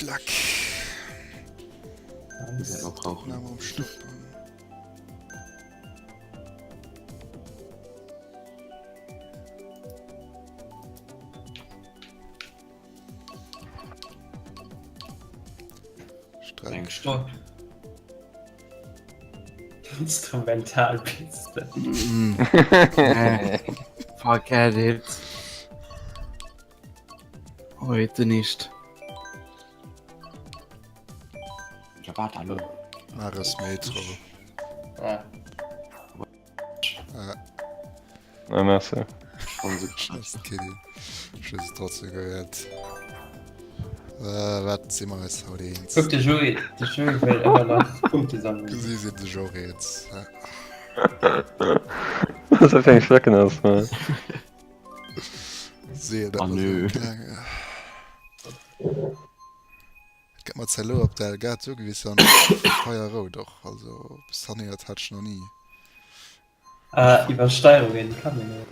Good luck. Opnahme um Stoppen. Eng Stopp. Instrumentalpiste. Forget it. Heute nicht. Ja, warte, hallo. Maris Metro. Ah. Ah. Ah, merci. Ech hu se trotzdem gehéiert. Äh, wat si mer eis haut eens? Kuck, de Joé, de Joé wëll ëmmer nach Punkte sammeln. Si sinn sech och eens. Was dat fir eng Schlecken ass, ne? Seeën, dat Ah, mer nö. sou kleng. Et gëtt mat Zello op der Elgato gewiss an Feuerrout och. Also sanéiert hat ech nach ni. Ah, Iwwersteierungen kann een och.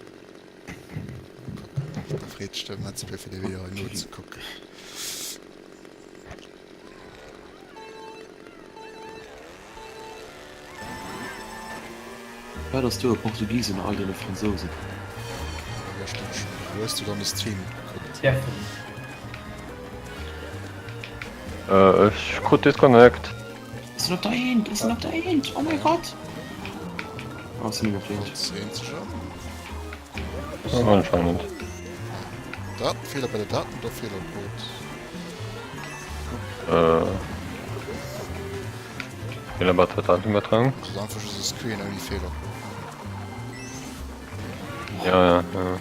Da freet sech de Metzler fir de Video hei nozekucken. Wat ass do e Portugisen a all deene Fransousen? Ja, stimmt schon. Wou hues du dann de Stream gekuckt? Dierfen. Äh, ech krut Disconnect. Ech sinn op der Eent, ech sinn op der Eent, oh mäi Gott! Oh, ech sinn iwwerfleet. Anscheinend. Datenfehler bei der Daten oder Fehlercode? Äh. Fehler bei der Datenübertragung? Das ist einfach just e Screen ouni Fehlercode. Ja, ja, ja.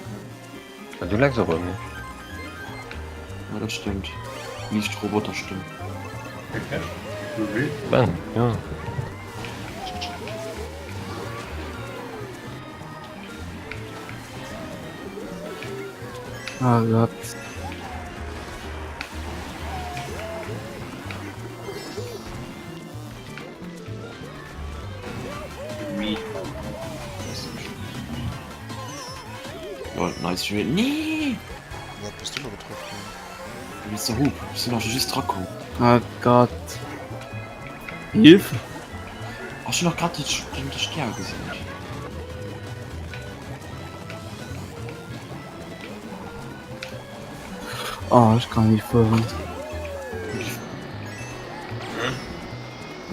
Ja, du leckst aber nicht. Ja, dat stëmmt. Liicht Roboterstëmm. Wierklech? Lol. Ben, ja. Oh Gott. Lol, nice Spiel. Nee! Wat bist du da getroffen ginn? Du bist der Hub. Ich bin auch just dran gekommen. Oh Gott. Hilfe. Hast du noch gerade den, den Stern gesehen? Oh, ich kann nicht fuhren.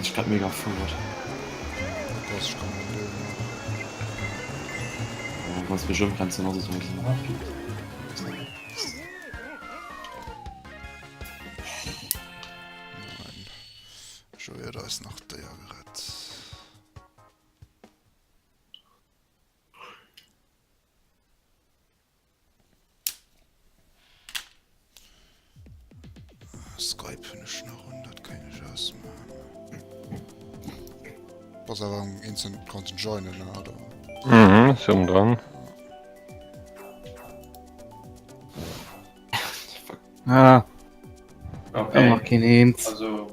Ich grad mega verwirrt. Was bestimmt kannst du noch so sagen. Joé huet eis nach d'Éier gerett. Skype hunn ech nach un, dat kéint ech ausmaachen. Bass awer am Instant Content joinen, ne, oder? Mhm, ech sinn dran. Ah, Okay. ëmmer keen eens. Also,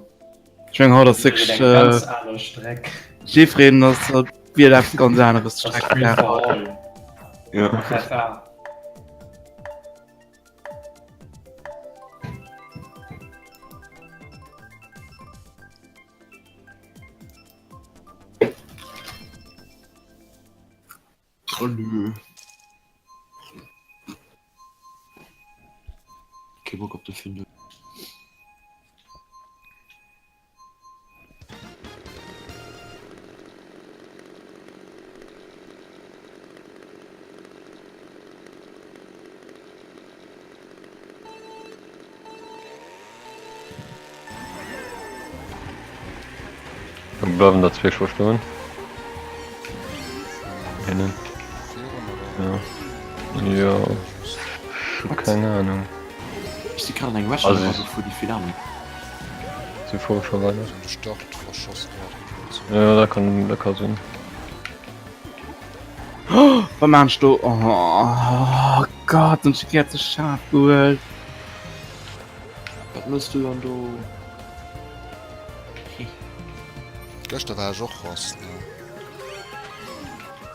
Ech meng haut ass eng wierklech ganz äh, aner Streck. jiffreen ass dat wier eppes ganz aneres Das Streck. Free Ja. for all. Ja. FFA. Oh nö. Kee Bock op de Findel. Da bleiwen der zwee scho stoen. Hinnen. Ja. Ja. Keine Ahnung. Ech si grad an eng Wäsche Also- eragefuer, déi vill aner. Si fuere scho weider. De Start verschoss grad. Ja, dat kann, dat ka sinn. Wat maan ech do? Oh Gott, hunn ech déi Kéier ze schaarf gehuelt. Wat mëss du dann do? Gëschter war ech och rass, ne?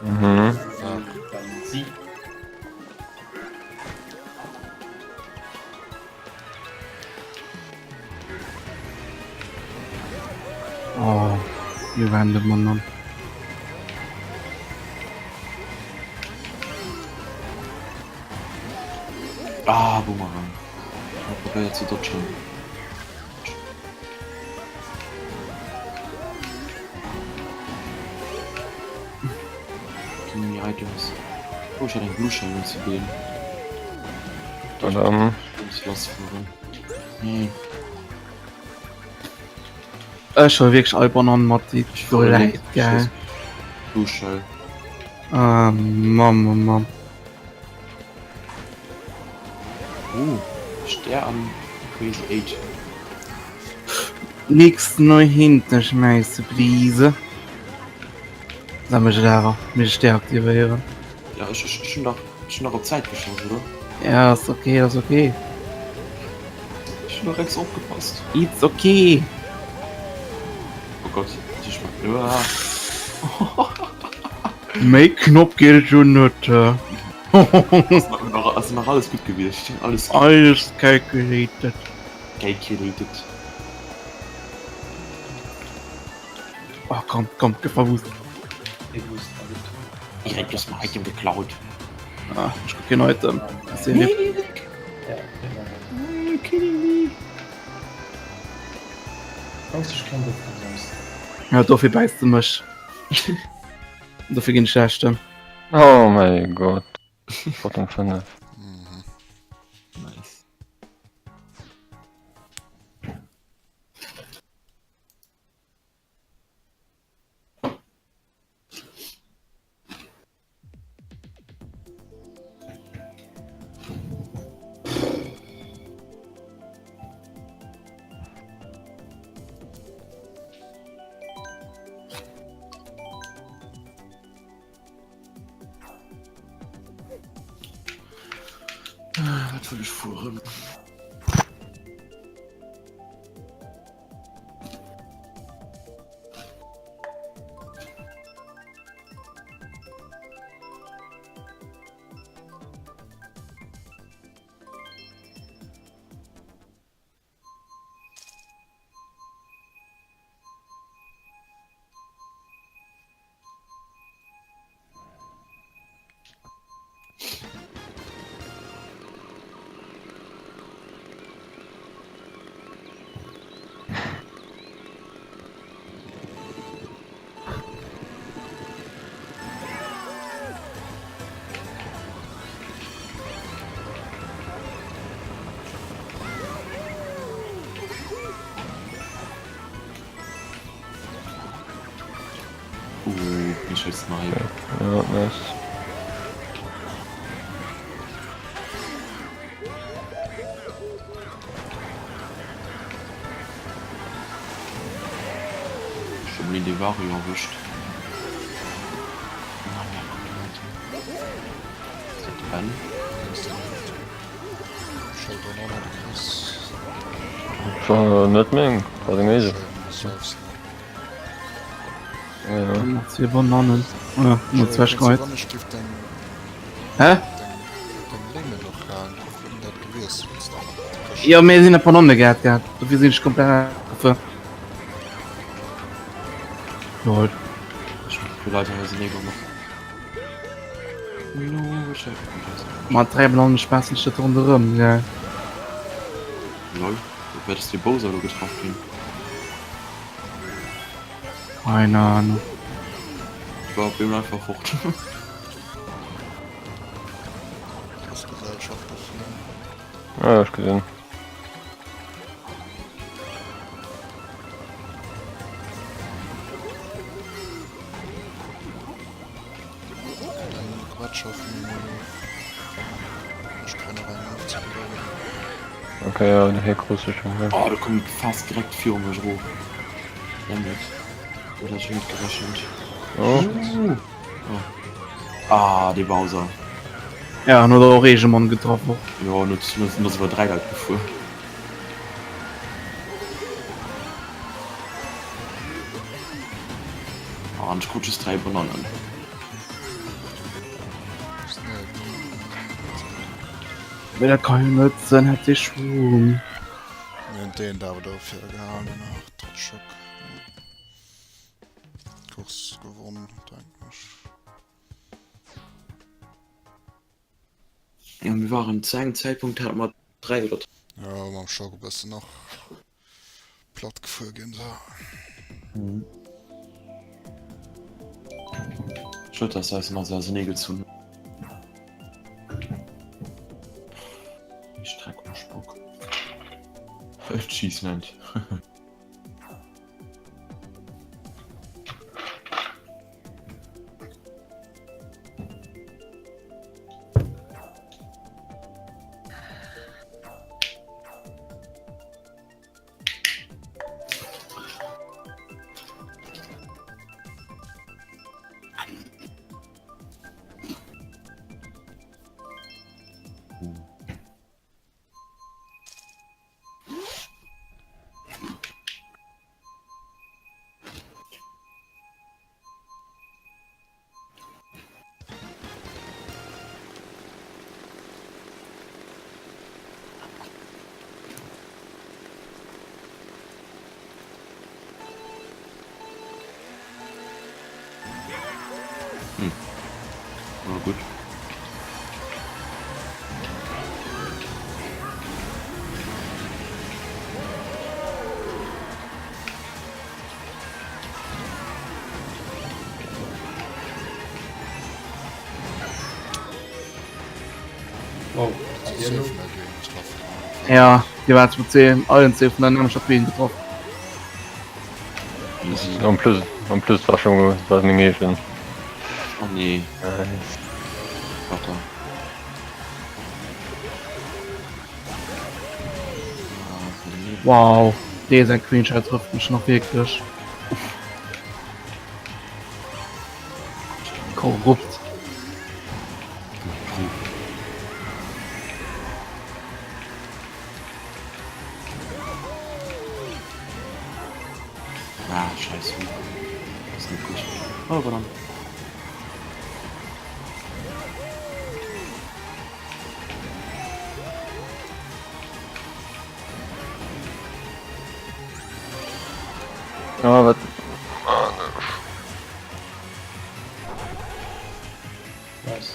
Mhm. War Dann si. Oh, déi random Banann. Ah, Boomerang. Ich hab probiert zu dodgen. Give me items. Oh, ich hatte eng Blue Shell zu gehen. Tadam. Ich muss losfahren. Nee. Ech huele wierklech all Banannen mat, déi do läit, gell. Blue Shell. Ah, Mamm, oh Mamm. Uh, Stär an Crazy 8. Nix no hinten schmäisse, please. Da mech et awer, mir ech deaktivéieren. Ja, ech, ech, ech hunn dach, ech hunn dach op d'Zäit geschoss, oder? Ja, ass okay, ass okay. Ech hunn dach extra opgepasst. It's okay. Oh Gott, ech mach. Méi Knopp geet et jo net. Ass nach, ass nach alles gutt gewiescht. Alles. Alles calculated. Calculated. Oh, komm, komm, gëff mer Boost. Erik, du hast mein Item geklaut. Ah, ich krieg kein Item. Das ist ja lieb. Ja, You're killing me. Brauchst du kein Buff sonst. Ja, dofir bäiss de mech. Dofir ginn ech leschten. Oh mäi Gott. Bottom 5. Mhm. Nice. Wat wëll ech fueren? Uh, Michel Snipe. Ja, nice. Schon mal den Vario erwischt. Nein, ja, komm, Leute. Ist das Ben? War net meng, war deng eege. Ja. Nach zwee Banannen. Oder nur zwei Streit. Hä? Jo, mir sinn op Bananne gehat gehat. Dofir sinn ech komplett gefuer. Lol. Ich hab die Leute hier gemacht. No, ich hab Mat 3 Banannen spaassen ech dat ronderëm, gell. Lol, wär das die Bowser lo getraff ginn? Keine Ahnung. Ich war op eemol einfach fort. Gesellschaft dafür. Ah, ja, ich gesehen. Okay, ja, den Heck krus ech schon. Oh, do koum fast direkt viru mech erof. Dammit. Domat hat ech net gerechent. Oh. Oh. Ah, dee Bowser. Ja, an huet och Reegemann getraff och. Jo, an huet ass iwwer 3 Leit gefuer. Ah, an ech krut just 3 Banannen. Mee dat kann jo net sinn, hätt dee Schwung. Mir hunn deen da awer dofir gehalen, ach, trotz Schock. Course gewonn, denken ech. Ja, mir waren zu engem Zäitpunkt hate mer 3 oder. Ja, mam Schock e bëssen nach platt gefuer ginn da. Mhm. Schued, dass se eis ëmmer sou ausenee gezunn hunn. Déi Streck mécht Bock. Achievement. Hm. Na gut. Wow. Ja, Dir waart zu 10, allen 10 vun der nämlecher Queen getroff. En plus, en plus war schon war meng eegen. Oh nee. Nice. Warte. Wow, dee säin Queenshell trëfft mech nach wierklech. Korrupt. Ah, scheiße. Das ist nicht gut. Oh, verdammt. Ah, wat? Nice.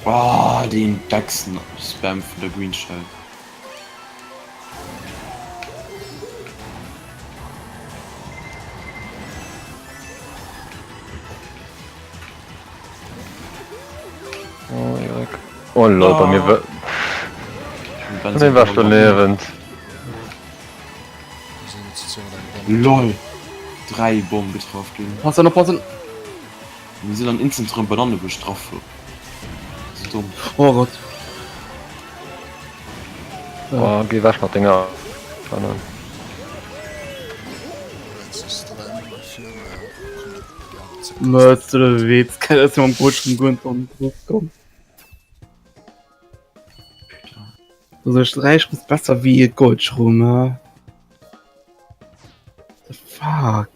Oh, den Dachsen Spam vun der Green Shell. Oh, Erik. Oh lol, bei mir war. Bei mir war schon liewend. LOL! 3 Bomm getraff ginn. Passen, oppassen! Mir sinn an instant rëm Banane bestraff. So domm. Oh Gott. Oh, geh weg mat denger Banan. Mëss du de Witz? Geil, dass mir mam Goldschirm guer net an den Griff komm. Also ech räich ass besser wéi e Goldschirm, ne? The fuck?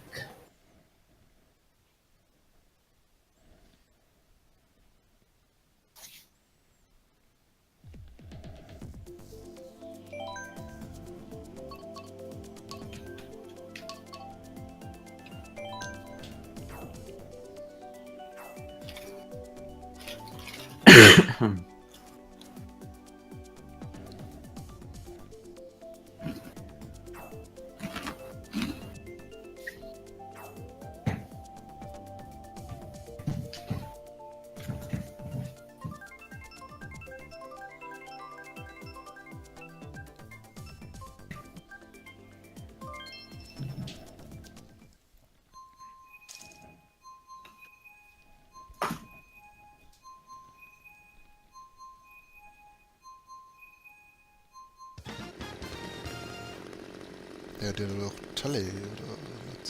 Ja, Dir hutt och Tëlee, oder net?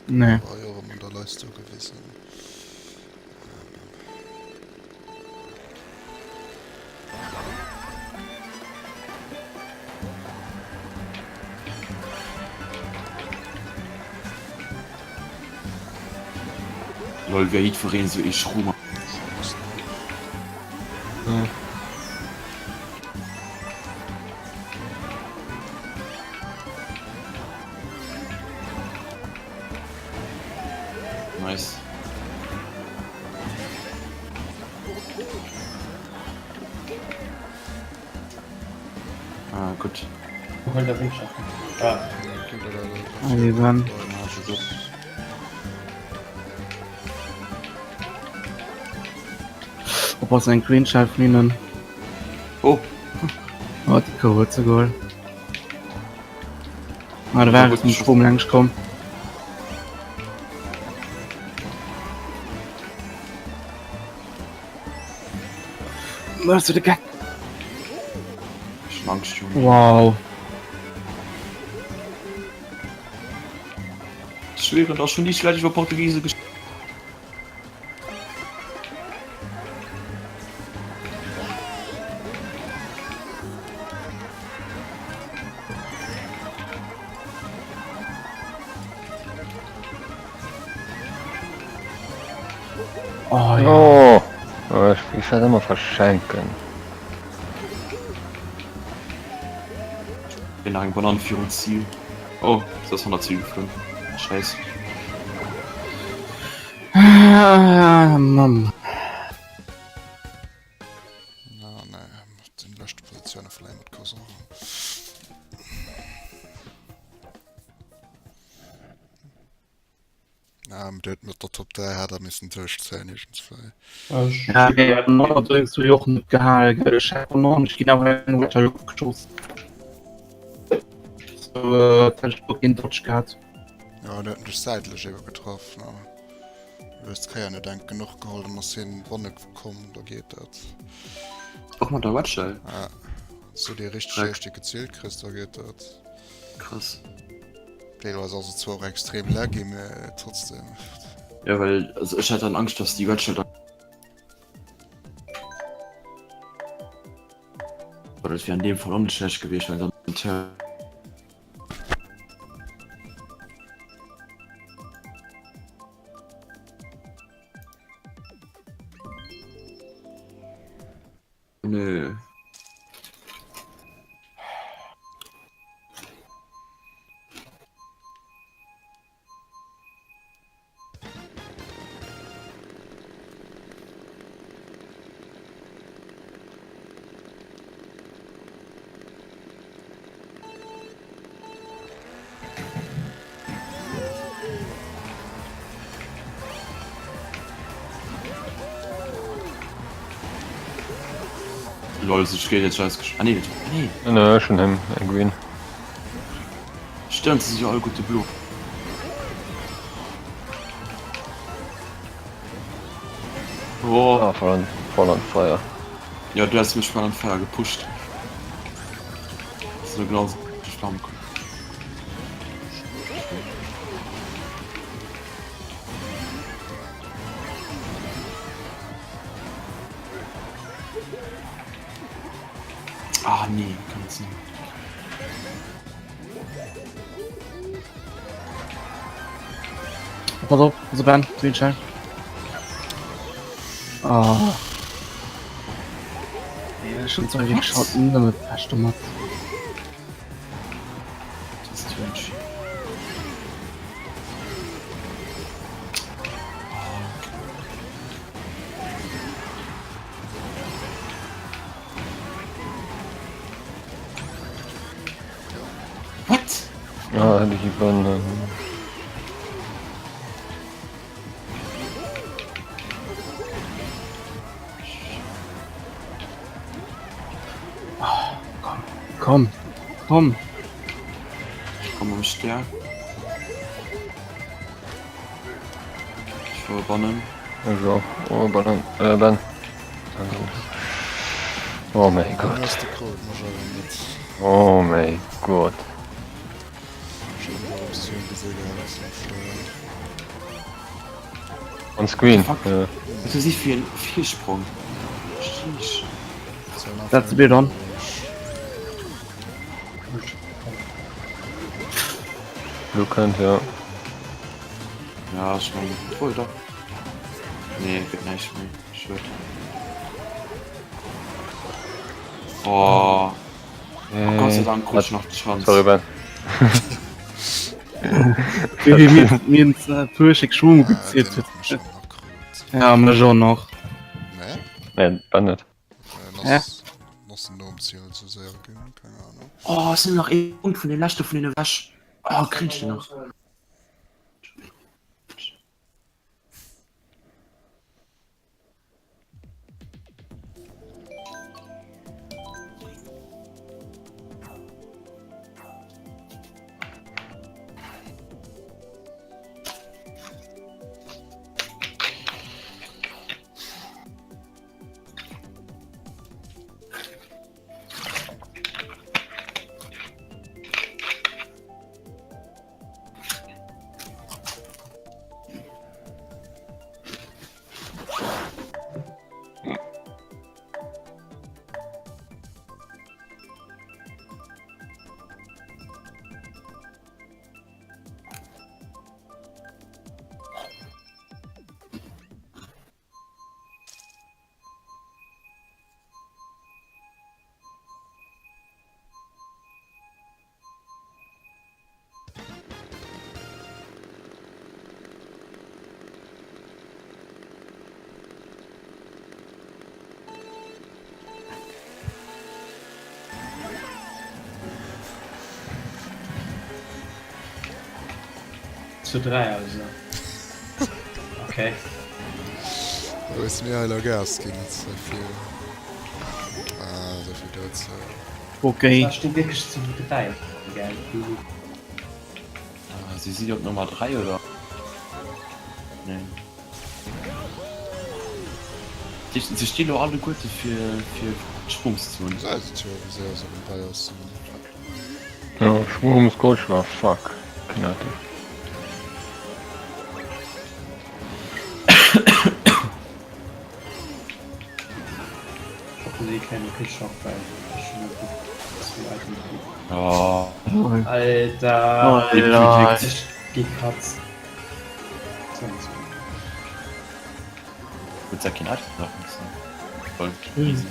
Nee. War jo erëm an der Leistung gewisen. Lol, wéi jiddwereen esou ee Schrum. Nice. Ah, gutt. Wo hëlt der Windschatten? Ah. Allez, Ben. Oppassen, eng Green Shell vun hinnen. Oh! Oh, déi Kou huet se geholl. Ah, da war es mit Strom längst komm. Was du de Geck? Ich hab Angst, Junge. Wow. Ich schwöre, das schon nicht schlecht über Portugiese gesch Oh, ja. Oh! Oh, ech géif dat ëmmer verschenken. Bin nach eng Banane virum Ziel. Oh, se ass hanner Ziel geflunn. Scheiss. Ah, Mann. Na, ne, mat den leschte Positioune verléiere mer d'Course och. Na, mee dat mat der Top 3 hat er missen duerchzéien iergendswéi. Ja, mee allerdéngs hu jo och net gehale, gell? Ech hat verloren, ech ginn awer eng weiter Luft geschoss. So, äh, hätt ech och keen Dodge gehat. Ja, en huet en dech säitlech ebe getraff, ne? Du hues d'Kéier net enk genuch geholl, dann ass hien banne komm, da geet dat. Och mat der Wedge? Ja, wanns du déi richteg éischt déi gezielt kriss, da geet dat. Krass. Deelweis ass et zwar och extrem laggy, mee trotzdem. Ja, well also ech hat dann Angscht, dass déi Wedge dann. Oder dat wär an deem Fall och net schlecht gewiescht, well dann den Turn. Nö. Lol, se steet jetzt scheiß Ah nee, nee. Nee, schon him eng Green. Stimmt, sie sind ja alle gute Blu. Oh. Ah, voll an, voll an Feier. Ja, du hast mich voll an Feier gepusht. So genau so die Flammen kommen. Ah nee, kann jetzt nicht. Pass op, also Ben, Green Shell. Oh. Ja, schon zwei geschaut, nëmme Pech domat. Das ist strange. What? Ah, hätte ich übernommen. Komm, komm. Ich komme am Stern. Ich verbannen. Also, oh, Banan, äh, Ben. Oh mein Gott. Oh mein Gott. On screen. Fuck. Ja. Was ist für ein Vielsprung? Sheesh. That's a bit on. Blue könnt, ja. Ja, ich meine, voll doch. Nee, geht nicht mehr. Schön. Oh, oh Gott sei Dank krut ich nach d'Chance. Sorry, Ben. Mir puer Schéck Schwung gezielt huet. Ja mech och nach. Nee? Nee, war net. Hä? Oh, es sinn nach ee Punkt vun de leschte vun den ewech. Oh, kréint ech den nach? Zu 3 also. Okay. Da hues mir heiler Gas ginn, net ze vill. Ah, esou vill dozou. Okay. Da steet wierklech zu 3. Geil. Ah, si si op Nummer 3 oder? Nee. Si sti lo alleguerte fir fir Sprungs ze hunn. Säit et jo wéi séier se erëm bei ass. Jo, Schwurms Goldschlag, fuck. Keen Item. Ich hoffe, sie keinen Kühlschrank, weil ich schon gutt Item krieg. Oh. Alter. Alter. Ich geh Katz. Huet se keen Item nach müssen. Voll easy.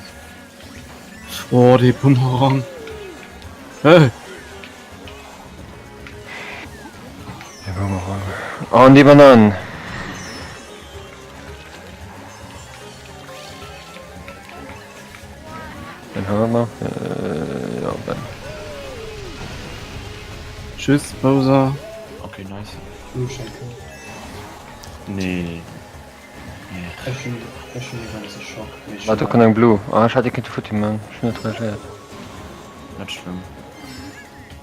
Oh, dee Bumerang. Hey. Der Bumerang. Oh, an déi Bananen. Den haben wir noch. Äh, ja, Ben. Tschüss, Bowser. Okay, nice. Blue Schenkel. Nee. Ech hunn ech hunn e ganze Schock. Mee ech Ah, do hunn kënnt eng Blue. Ah, ech hat déi kéinte futti man. Ech hunn net reagéiert. Net schlëmm.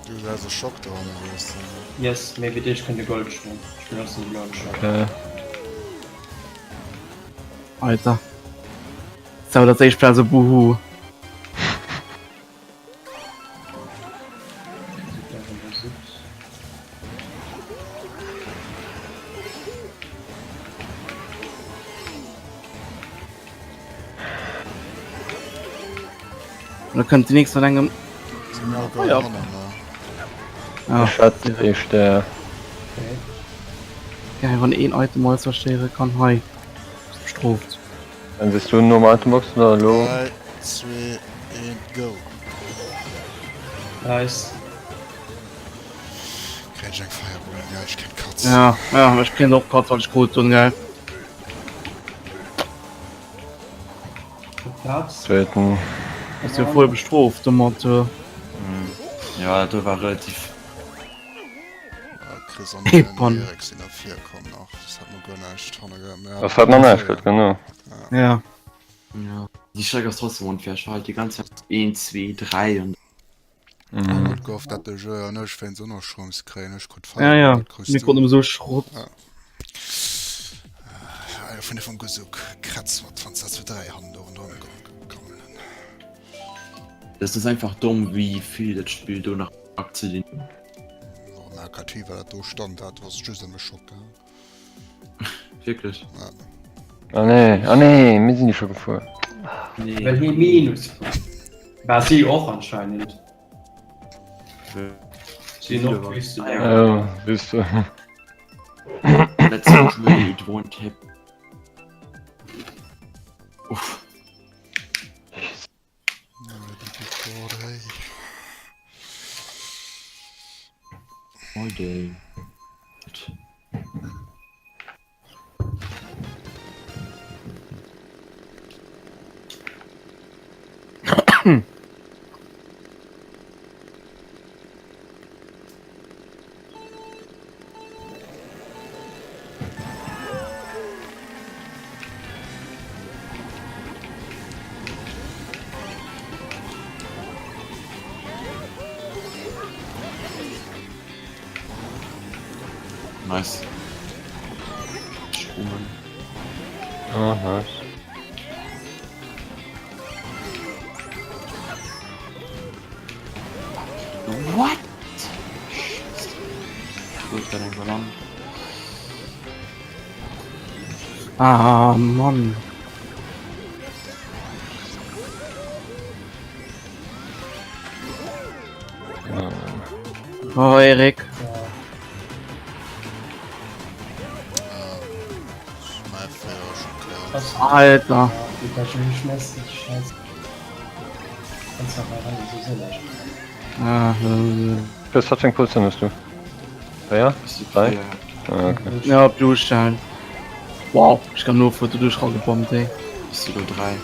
Du hues e Schock dohanne gelooss. Yes, mee wéi dir, ech kënnt e Gold schwéngen. Ech benotzen de bloen Schock. Okay. Alter. Sou, dat éischt war so buhu. Da kënnt déi nächst mat engem. Oh, ja. Ah, Ech hat ee Stär. Okay. Geil, wann een Item mal zerstéiere kann. Hei. Bestrooft. Dann siehst du nom Itembox oder elo? 3, 2, 1, go! Nice. Kréien ech eng Fireball? Ja, ech kréien d'Katz. Ja, ja, ech kréien och d'Katz, well ech krut hunn, gell. Platz. Zweeten. Ass jo voll bestrooft domat. Ja, do war relativ. Chris an Hey, den Pan. Erik sinn ervir komm nach. Das hat mer guer näischt hanne gehat. Mä Das hat nach näischt gëtt, genau. Ja. Ja. Déi Streck ass trotzdem onfair. Ech war halt déi ganz Zäit 1, 2, 3 an. Mhm. Huet gehofft, dat de Jeu an ech wéinst och nach Schroms kréien. Ech krut Ja, ja. Fireball, krus Mir du. kruten esou Schrott. Ja, vun de vum Gesuck Kretz mat wann s 2 3 hannen do ronderëm gammelen. Das ass einfach domm wéi vill dat Spill do nach akzeliert. Bon, na, Katy, well dat do stand, dat ass just ëm e Schock gaang. Wierklech? Ja. Ah nee, ah nee, mir sinn déi scho gefuer. Nee. Well hie Minus huet. War si och anscheinend. Si hunn och d'Wüste Ah, ja. da. Oh, Wüste. Let's play it one tap. Uff. All day. Nice. Stromen. Oh, nice. What? Ah, Mann. Oh, Erik. Alter. Ah, Chris, wat fir eng Positioun hues du? 4? 3? Ah, okay. Ja, Blue Shell. Wow, ech kann no Foto duerch ragebommt, ey. Bist du 3?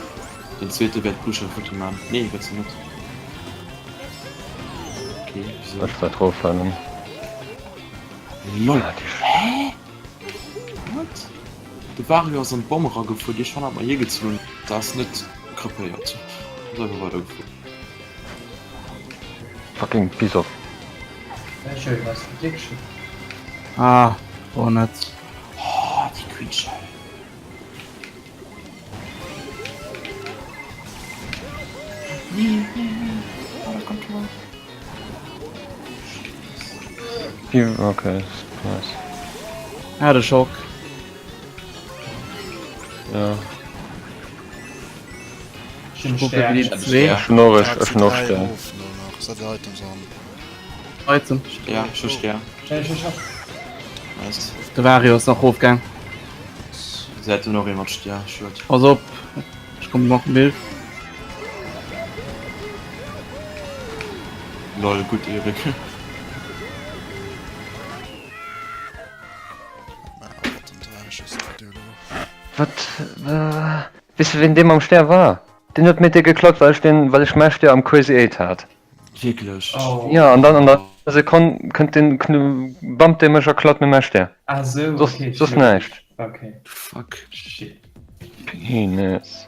Den zweete wäert Blue Shell futti man. Nee, gëtt se net. Okay, wieso? Ech wäert roffalen. Lol. Hä? What? De Vario ass an d'Bomm eragefuer, déi ech hannert mer hiergezunn hunn. Dat ass net krepéiert. Ass einfach weidergefuer. Fucking piss off. Ah, oh net. Oh, déi Queen Shell. Nee, nee, nee. Out of control. Okay, nice. Ah, de Schock. Ja. Ech hun och ech hun och Stär. Item. Ja, ech hu Stär. Nice. De Vario ass nach rofgaang. Se hätten och ee mat Stär, schued. Pass op, ech kommen nach Bild. Lol, gutt Erik. Wat? Weess de ween dee mam Stär war? Deen huet mir dee geklaut well ech deen well ech mäi Stär am Crazy 8 hat. Wierklech? Jo an dann an der Sekonn kënnt deen bammt dee mech a klaut mir mäi Stär. Soss soss näischt. Fuck. Penis.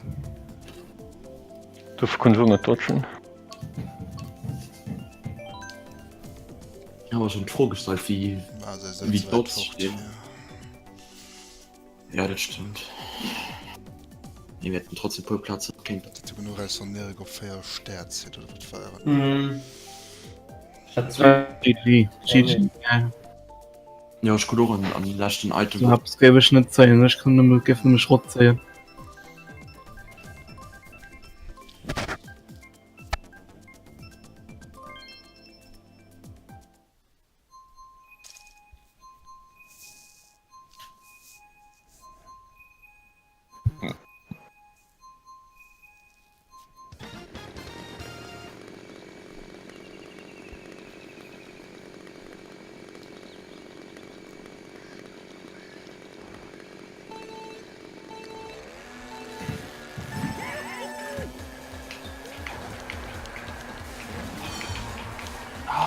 Dofir konnt ech och net dodgen. Ech hu mer schonn d'Fro gestallt wéi wéi d'Odds stinn. Ja dat stëmmt. Mee mir hätten trotzdem puer Plaze kéint. Dat huet genuch aus wann Erik op 4 Stär zitt oder wat war et? Mm. Ich hat zwei. GG. GG. Ja. Ja ech krut och an an leschten Item. Du habs géif ech net zéien, ech kann nëmme géif nëmme Schrott zéien.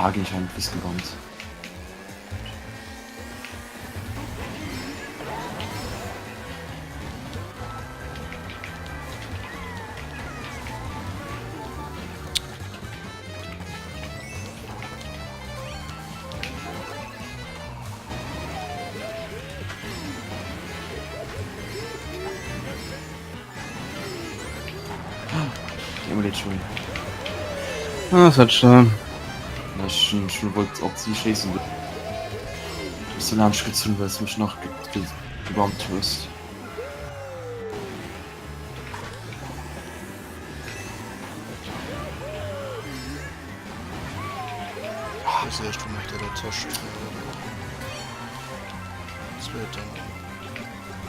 Ah, ginn ech an d'Wiss gebannt. Ah, das hat schon. Ech wollt op si schéissen. Du bist so laanscht gezunn, well s mech nach gebammt hues.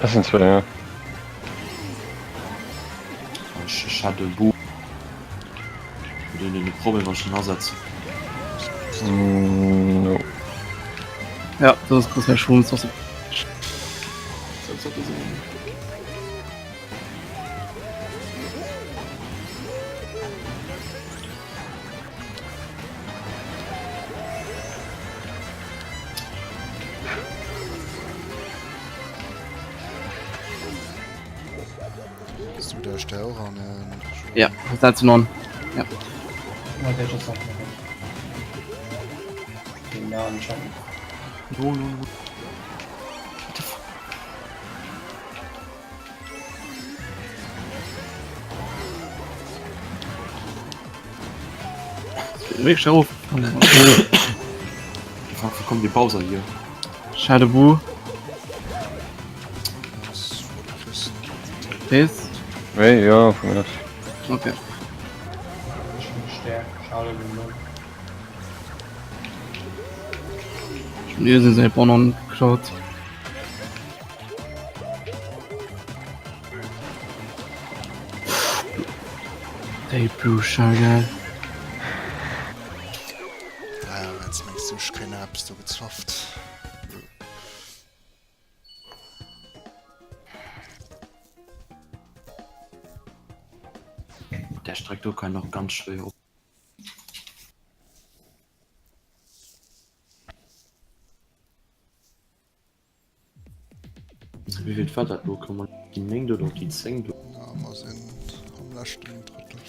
Das sind zwei, ja. Ech hat e Bo den den Problem war schon asetzen. Mm, no. Ja, do ass gross Chance, dass Du der Stell ran Ja, dat non. Ja. No, no, no. What the fuck? Wéi of. Fuck, wo kommt die Bowser hier? Schade Bu. Chris? Wéi, jo, vun mir aus. Okay. Mir sinn säi Bonnon geklaut. Déi Blue geil. Ah, jetzt mengst du, ich keine Apps du gezwafft. Der Streck do kann noch ganz schwer op. Wéi vill war dat lo? Koum mer op déi 9 oder op déi 10 do? Ja, mer sinn am leschten Drëttel.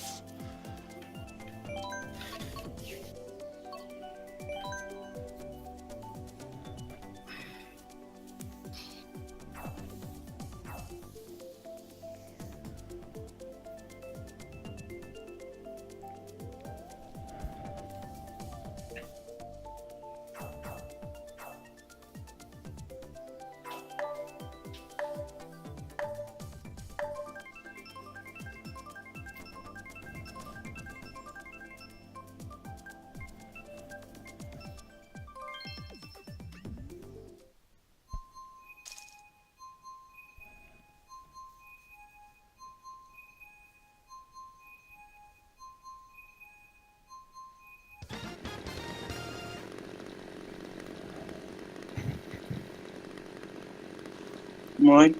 Moin.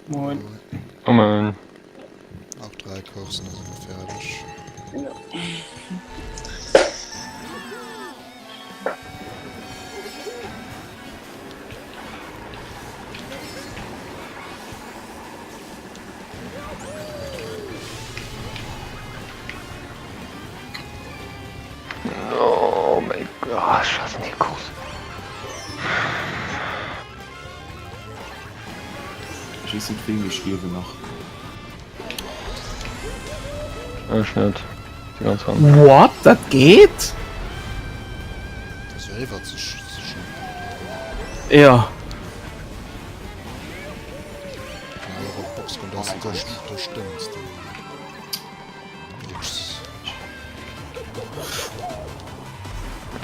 Moin. Oh Moin. Nach 3 Coursen, da si mer fäerdeg. Ja. Oh mein Gott, oh, ech haassen déi Course. Ech weess net wéi, mee ech liewen nach. Ech net. Déi ganz Hand. What? Dat geet? Dat ass jo iwwer sech schon. Ja.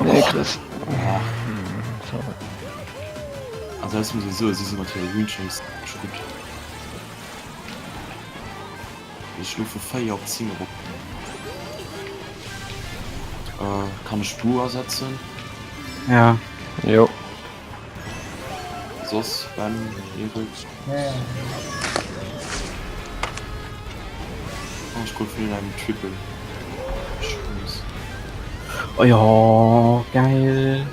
Nee, Chris. Sorry. Also das muss ich so, sie sind mat hirer Green Chase schon gut. Ech lo vu 4 op 10 erop. Äh, kann ech Bu ersetzen? Ja. Jo. Soss Ben, Erik? Oh, ech krut vun engem Triple. Scheiss. Oh jo, geil.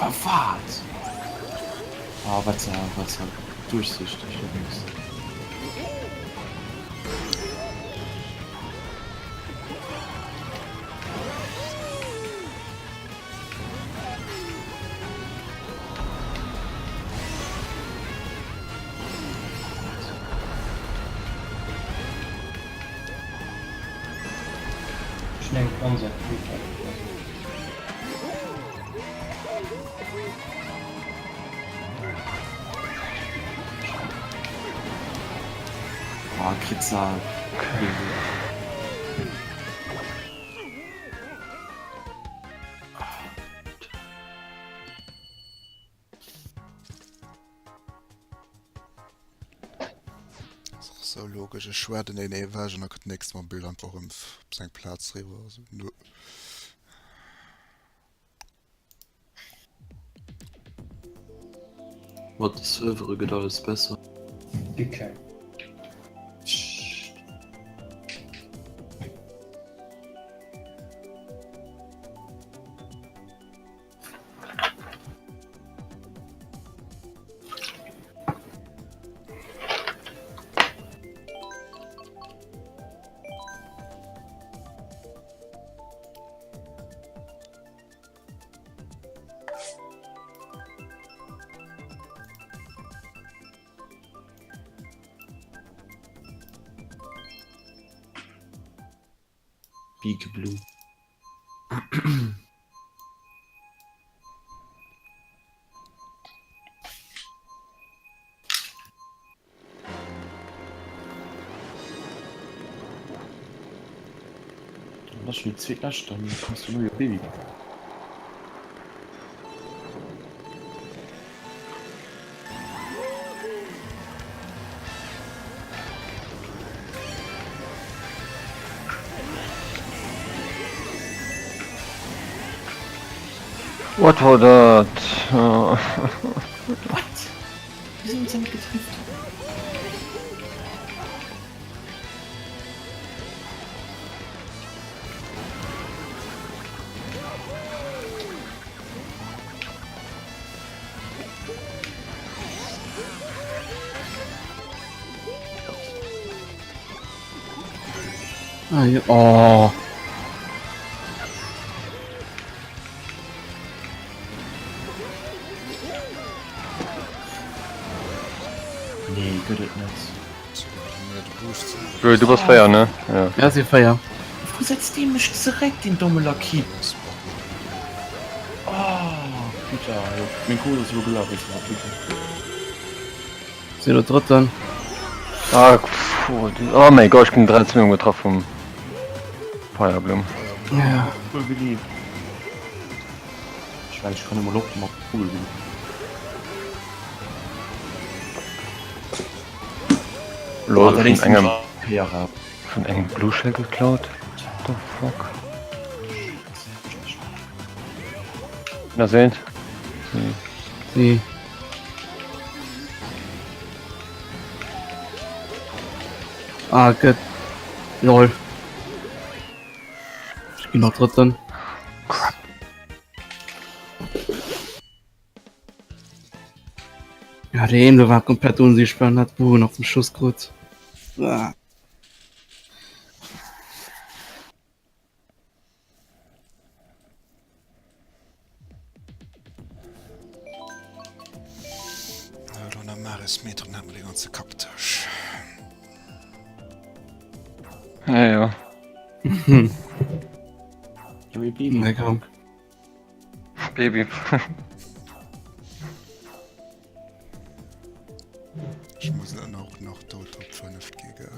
Ah, wat? Ah, wat ze, wat ze duerchsichteg ass. Ech hunn eng ganz aktiv App. Ah, Kritza. Ech schwäden een ewech an da kënnt den nächste mam Bild einfach erëm op seng Plaz riwwer. Also, no. Mat de Servere gëtt alles besser. Déi kleng. Big Blue. Das ist schon die zweitletzte, dann kommst du neue Baby. What war dat? What? Wieso uns net getrifft? Ah, jo. Oh. Nee, gëtt et net. Du bass 4, ne? Ja. Ja, si 4. Wou setzt dee mech zeréck, deen domme Lakipp? Oh, putain, jo, meng Code ass elo gelaf, wéi ech mat Si elo Drëtten. Ah, oh mein Gott, ich bin 13 Minuten getroffen vom Firebloom. Ja. Cool Willi. Ich weiß, ich kann immer noch mal cool Willi. Lol, von engem, von engem Blue Shell geklaut. What the fuck? Na seht. Sie. Ah, gëtt. Lol. Ech ginn nach Drëtten. Crap. Ja, de een do war komplett unsichtbar an hat d'Buch nach zum Schuss krut. Ah. Luna Maris Metern hat man de ganze Kapptisch. Ja, ja. Lecker. Baby. Ich muss dann auch noch do Top 5 gegen.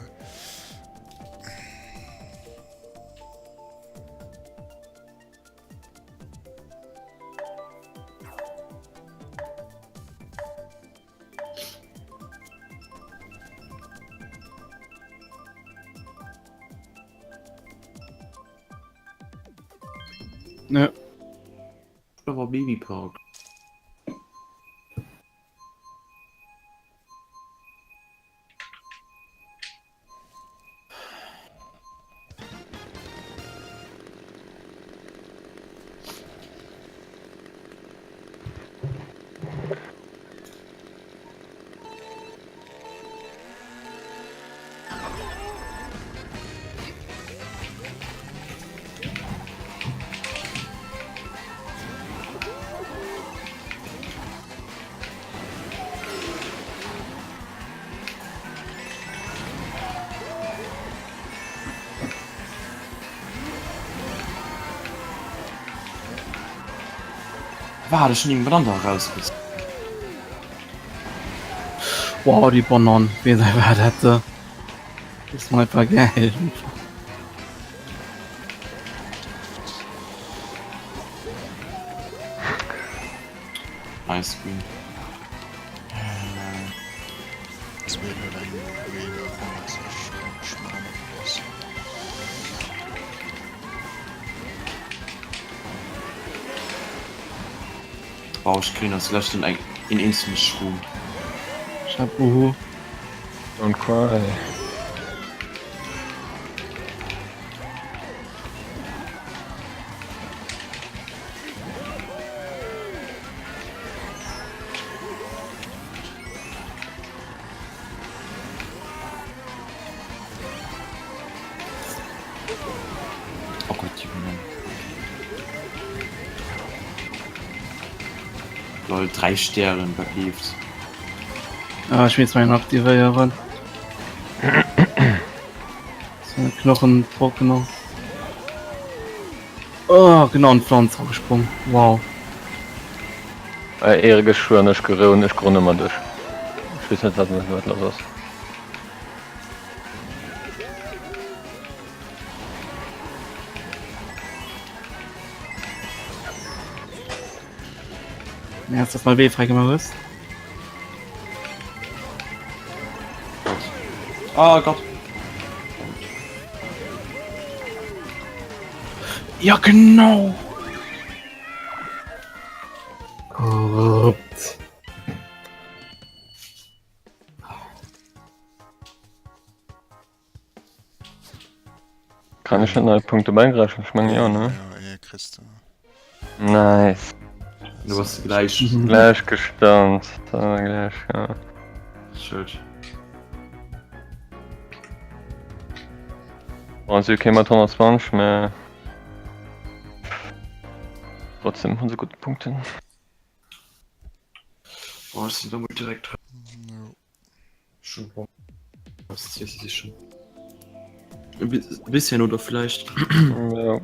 Ja. Aber Babypark. Wat, ech hunn eng Banann da erausgeriss. Wow, déi Banann, weess ech wat dat äh, ist mal einfach geil. Nice Green. Wow, ech kréien als leschten eng een eenzelne Shroom. Ech hab Uhu. Don't cry. Oh Gott, die Mann. Lol, 3 Stären, wat leeft? Ah, ech muss meinen aktivéieren. So, Knochen trockner. Oh, genau an d'Pflanz gesprungen. Wow. Äh, Erik, ech schwören, ech geroun, ech grunne mat dech. Ech weess net, wat wat lass ass. Ja, hast du mal W freigemacht hues? Ah Gott. Ja genau! Korrupt. Kann ech net nei Punkte bäigräifen? Ech mengen jo, ne? Ja, eh, kriss du. Nice. Du bass gläich. Gläich gestant. Da gläich, ja. Schuld. Bon, si okay mat 120, mä trotzdem hu se gutt Punkten. Boah, ech sinn do mol direkt dran. Jo. Schon bisschen oder vielleicht. Ja.